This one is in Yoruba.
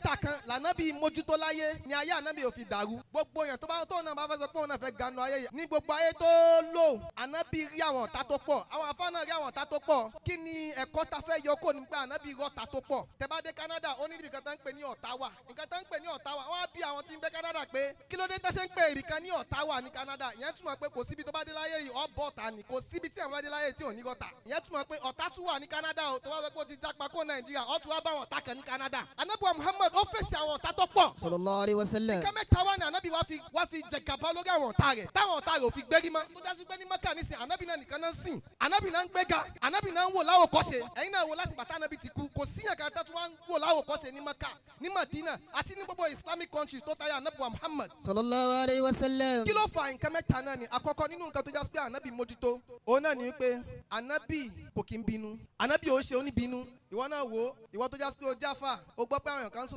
Mẹ́ta kan lànàbí mójútó láyé ní ayé ànábì ò fi dàrú. Gbogbo èèyàn tó bá tó náà bá fẹ́ sọ pé òun náà fẹ́ ganu ayé yìí ní gbogbo ayé tó lò, ànábì rí àwọn ọ̀tá tó pọ̀, àwọn afá náà rí àwọn ọ̀tá tó pọ̀. Kí ni ẹ̀kọ́ ta fẹ́ yọ kó nípa ànábì rí ọ̀tá tó pọ̀? Tẹ́ bá dé Canada, ó ní ibi kan tá ń pè ní Ottawa. Nǹkan tá ń pè ní Ottawa, wọ́n á bí àwọn tí ń bẹ Canada pé kí ló dé tá ṣe ń pè ibì kan ní Ottawa ní Canada? Ìyẹn túmọ̀ pé kò síbi tó bá dé láyé yìí ọ̀ bọ̀ ọ̀tá ni. Kò síbi tí àwọn bá dé láyé tí ò ní ọ̀tá. Ìyẹn túmọ̀ pé ọ̀tá tún wà ní Canada o. Tó bá sọ pé ó ti jápa kó Nàìjíríà, ó tún wá bá àwọn ọ̀tá kan ní Canada. Ànábì wa Muhammad, ó fèsì àwọn ọ̀tá tó pọ̀. Sallallahu alayhi wa sallam. Nǹkan mẹ́ta wà ní ànábì wá fi jẹ gàba lórí àwọn ọ̀tá rẹ̀ táwọn ọ̀tá rẹ̀ ò fi gbérí mọ́, tó jásí pé ní Mẹ́kà nísìn, ànábì náà nìkan náà ń sìn, ànábì náà ń gbéga, ànábì náà ń wò láwòkọ́ṣe. Ẹ̀yin náà wò, láti bàtà ànábì ti kú, kò síyàn kan tó tún wá ń wò láwòkọ́ṣe ní Mẹ́kà, ní Madina àti ní gbogbo Islamic countries tó tayọ ànábì wa Muhammad. Sallallahu alayhi wa sallam. Kí ló fa nǹkan mẹ́ta náà ni? Àkọ́kọ́ nínú nǹkan tó jásí pé ànábì mójútó, òun náà ni wípé ànábì kò kí ń bínú. Ànábì ò ṣe oníbínú. Ìwọ náà wò ó, ìwọ tó jásí pé o jáfà, o gbọ́ pé àwọn èèyàn kan ń sọ